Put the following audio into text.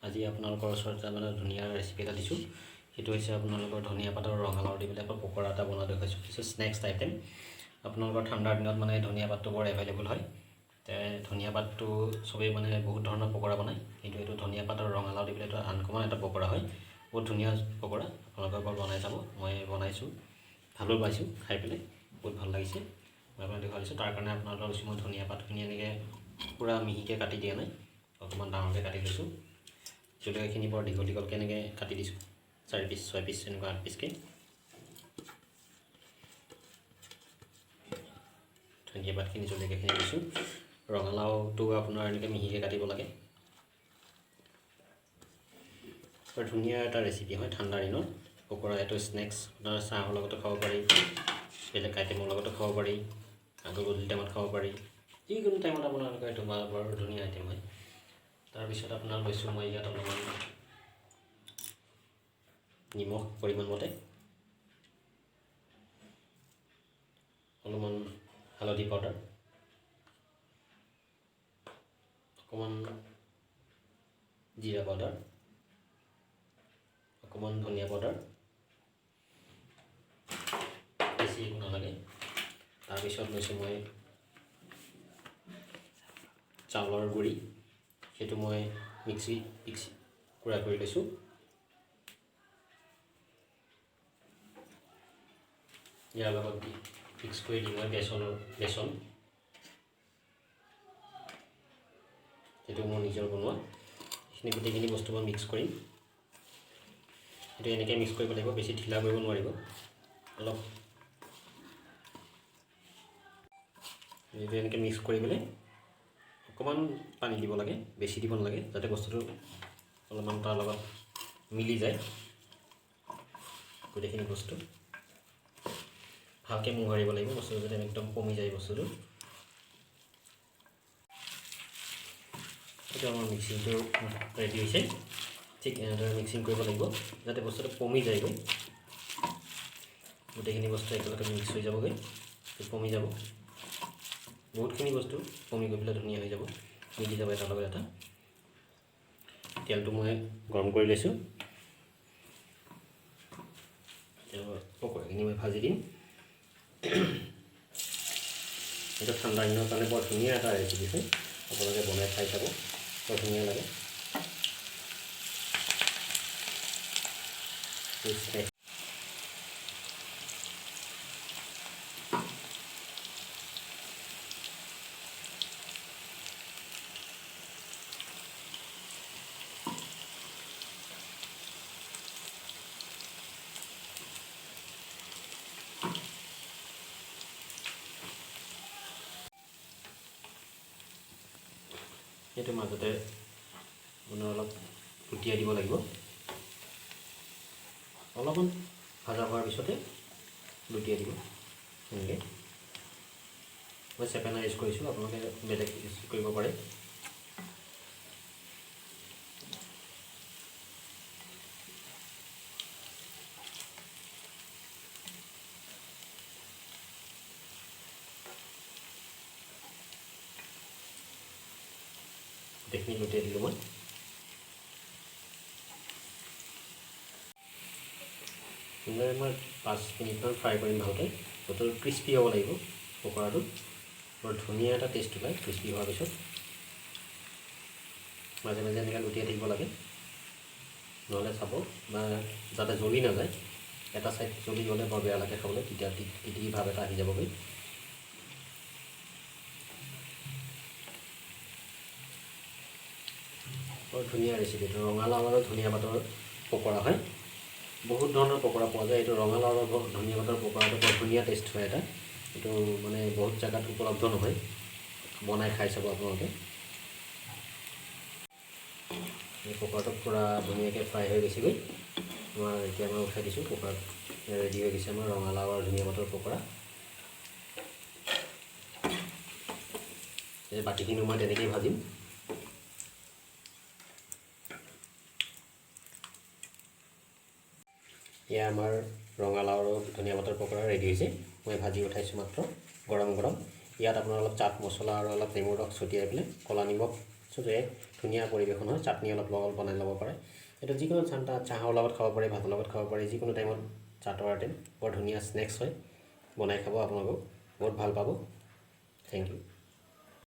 আজি আপোনালোকৰ ওচৰত এটা মানে ধুনীয়া ৰেচিপি এটা দিছোঁ। সেইটো হৈছে আপোনালোকৰ ধনিয়া পাত আৰু ৰঙালাও দি পেলাই পকৰা এটা বনোৱা দেখুৱাইছোঁ। কিছু স্নেক্স আইটেম। আপোনালোকৰ ঠাণ্ডাৰ দিনত মানে ধনিয়া পাতটো বৰ এভেইলেবল হয়। ধনিয়া পাতটো চবেই মানে বহুত ধৰণৰ পকৰা বনায়, কিন্তু এইটো ধনিয়া পাত আৰু ৰঙালাও দি পেলাই এইটো আনকমন এটা পকৰা হয়। বহুত ধুনীয়া পকৰা, আপোনালোকে এবাৰ বনাই চাব। মই বনাইছোঁ, ভালো পাইছোঁ খাই পেলাই, বহুত ভাল লাগিছে। মই আপোনাক দেখুৱাই দিছোঁ। তাৰ কাৰণে আপোনালোকৰ লৈছোঁ মই ধনিয়া পাতখিনি এনেকৈ পূৰা মিহিকৈ কাটি দিয়া নাই, অকণমান ডাঙৰকৈ কাটি লৈছোঁ। জলকীয়াখিনি বৰ দীঘল দীঘলকৈ এনেকৈ কাটি দিছোঁ, 4 পিচ 6 পিচ এনেকুৱা 8 পিচকৈ। ধনিয়া পাতখিনি জলকীয়াখিনি দিছোঁ। ৰঙালাওটো আপোনাৰ এনেকৈ মিহিকৈ কাটিব লাগে। বৰ ধুনীয়া এটা ৰেচিপি হয় ঠাণ্ডাৰ দিনৰ পকৰা। এইটো স্নেক্স, আপোনাৰ চাহৰ লগতো খাব পাৰি, বেলেগ আইটেমৰ লগতো খাব পাৰি, আকৌ গধূলি টাইমত খাব পাৰি, যিকোনো টাইমত আপোনালোকে এইটো বৰ ধুনীয়া আইটেম হয়। তাৰপিছত আপোনাৰ লৈছোঁ মই ইয়াত অলপমান নিমখ পৰিমাণ মতে, অলপমান হালধি পাউডাৰ, অকণমান জিৰা পাউডাৰ, অকণমান ধনিয়া পাউডাৰ, বেছি একো নালাগে। তাৰপিছত লৈছোঁ মই চাউলৰ গুড়ি, সেইটো মই মিক্সি গুড়া কৰি লৈছোঁ। ইয়াৰ লগত দি মিক্স কৰি দিম মই বেচন, সেইটো মোৰ নিজৰ বনোৱা। এইখিনি গোটেইখিনি বস্তু মই মিক্স কৰিম। সেইটো এনেকৈ মিক্স কৰিব লাগিব, বেছি ঢিলা কৰিব নোৱাৰিব। অলপ এইটো এনেকৈ মিক্স কৰি পেলাই অকণমান পানী দিব লাগে, বেছি দিব নালাগে, যাতে বস্তুটো অলপমান তাৰ লগত মিলি যায়। গোটেইখিনি বস্তু ভালকৈ মোহাৰিব লাগিব, বস্তুটো যাতে একদম কমি যায় বস্তুটো। এইটো আমাৰ মিক্সিংটো ৰেডি হৈছে। ঠিক এনেদৰে মিক্সিং কৰিব লাগিব যাতে বস্তুটো কমি যায়গৈ, গোটেইখিনি বস্তু একেলগে মিক্স হৈ যাবগৈ, কমি যাব। বহুতখিনি বস্তু কমি গৈ পেলাই ধুনীয়া হৈ যাব, মিলি যাব এটাৰ লগত এটা। তেলটো মই গৰম কৰি লৈছোঁ। পকৰাখিনি মই ভাজি দিম। এইটো ঠাণ্ডা দিনৰ কাৰণে বৰ ধুনীয়া এটা ৰেচিপি হয়, আপোনালোকে বনাই খাই চাব, বৰ ধুনীয়া লাগে। সেইটো মাজতে আপোনাৰ অলপ লুটিয়াই দিব লাগিব। অলপমান ভাজা হোৱাৰ পিছতে লুটিয়াই দিব এনেকৈ। মই চেপেনা ইউজ কৰিছোঁ, আপোনালোকে বেলেগ ইউজ কৰিব পাৰে। গোটেইখিনি লুটিয়াই দিলোঁ মই। মই 5 মিনিটমান ফ্ৰাই কৰিম ভালকৈ। বস্তুটো ক্ৰিস্পি হ'ব লাগিব পকৰাটো, বৰ ধুনীয়া এটা টেষ্ট ওলায় ক্ৰিস্পি হোৱাৰ পিছত। মাজে মাজে এনেকৈ লুটিয়াই থাকিব লাগে, নহ'লে চাব বা যাতে জ্বলি নাযায়। এটা ছাইড জ্বলি গ'লে বৰ বেয়া লাগে খাবলৈ, তেতিয়া তিতিকি ভাৱ এটা আহি যাবগৈ। বৰ ধুনীয়া ৰেচিপি এইটো, ৰঙালাও আৰু ধনিয়া পাতৰ পকৰা হয়। বহুত ধৰণৰ পকৰা পোৱা যায়, এইটো ৰঙালাও আৰু ধনিয়া পাতৰ পকৰাটো বৰ ধুনীয়া টেষ্ট হয় এটা। এইটো মানে বহুত জেগাত উপলব্ধ নহয়, বনাই খাই চাব আপোনালোকে। এই পকৰাটো পূৰা ধুনীয়াকৈ ফ্ৰাই হৈ গৈছেগৈ আমাৰ। এতিয়া মই উঠাই দিছোঁ, পকৰা ৰেডি হৈ গৈছে আমাৰ ৰঙালাও আৰু ধনিয়া পাতৰ পকৰা। এই বাকীখিনিও মই তেনেকৈয়ে ভাজিম। এয়া আমাৰ ৰঙালাও আৰু ধনিয়া পাতৰ পকৰা ৰেডি হৈছে। মই ভাজি উঠাইছোঁ মাত্ৰ, গৰম গৰম। ইয়াত আপোনাৰ অলপ চাট মছলা আৰু অলপ নেমুৰ ৰস ছটিয়াই পেলাই ক'লা নিমখ চ' এক ধুনীয়া পৰিৱেশন হয়। চাটনি অলপ লগত বনাই ল'ব পাৰে। এইটো যিকোনো ঠাণ্ডা চাহৰ লগত খাব পাৰি, ভাতৰ লগত খাব পাৰি, যিকোনো টাইমত চাটৰ আইটেম, বৰ ধুনীয়া স্নেক্স হয়। বনাই খাব, আপোনালোকেও বহুত ভাল পাব। Thank you.